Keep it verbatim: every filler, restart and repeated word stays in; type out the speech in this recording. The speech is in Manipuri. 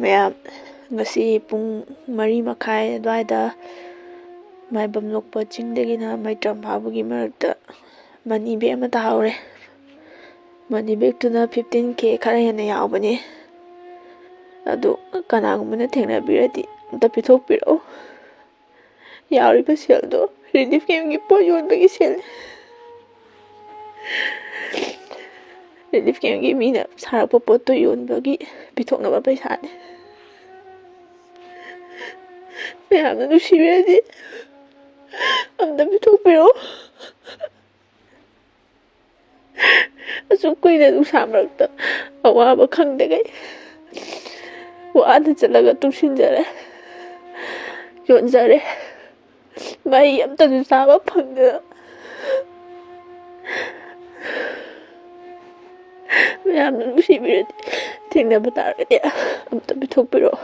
ꯃꯌꯥꯝ, ꯉꯁꯤ ꯄꯨꯡ ꯃꯔꯤ ꯃꯈꯥꯏ ꯑꯗꯨꯋꯥꯏꯗ ꯃꯥꯏꯕꯝ ꯂꯣꯛꯄ ꯆꯤꯡꯗꯒꯤꯅ ꯃꯩꯇ꯭ꯔꯝ ꯐꯥꯎꯕꯒꯤ ꯃꯔꯛꯇ ꯃꯅꯤ ꯕꯦꯒ ꯑꯃ ꯇꯥꯍꯧꯔꯦ꯫ ꯃꯅꯤ ꯕꯦꯒꯇꯨꯅ ꯐꯤꯐꯇꯤꯟ ꯀꯦ ꯈꯔ ꯍꯦꯟꯅ ꯌꯥꯎꯕꯅꯦ꯫ ꯑꯗꯨ ꯀꯅꯥꯒꯨꯝꯕꯅ ꯊꯦꯡꯅꯕꯤꯔꯗꯤ ꯑꯝꯇ ꯄꯤꯊꯣꯛꯄꯤꯔꯛꯑꯣ꯫ ꯌꯥꯎꯔꯤꯕ ꯁꯦꯜꯗꯣ ꯔꯤꯂꯤꯐ ꯀꯦꯝꯒꯤ ꯄꯣꯠ ꯌꯣꯟꯕꯒꯤ ꯁꯦꯜꯅꯤ꯫ ꯔꯤꯂꯤꯐ ꯀꯦꯝꯒꯤ ꯃꯤꯅ ꯁꯥꯔꯛꯄ ꯄꯣꯠꯇꯣ ꯌꯣꯟꯕꯒꯤ ꯄꯤꯊꯣꯛꯅꯕ ꯄꯩꯁꯥꯅꯤ꯫ ꯃꯌꯥꯝꯅ ꯅꯨꯡꯁꯤꯕꯤꯔꯗꯤ ꯑꯝꯇ ꯄꯤꯊꯣꯛꯄꯤꯔꯛꯑꯣ꯫ ꯑꯁꯨꯛ ꯀꯨꯏꯅ ꯅꯨꯡꯁꯥ ꯃꯔꯛꯇ ꯑꯋꯥꯕ ꯈꯪꯗꯈꯩ ꯋꯥꯅ ꯆꯠꯂꯒ ꯇꯨꯡꯁꯤꯟꯖꯔꯦ, ꯌꯣꯟꯖꯔꯦ꯫ ꯃꯍꯩ ꯑꯝꯇꯁꯨ ꯆꯥꯕ ꯐꯪꯗꯅ꯫ ꯃꯌꯥꯝꯅ ꯅꯨꯡꯁꯤꯕꯤꯔꯗꯤ ꯊꯦꯡꯅꯕ ꯇꯥꯔꯒꯗꯤ ꯑꯝꯇ ꯄꯤꯊꯣꯛꯄꯤꯔꯛꯑꯣ꯫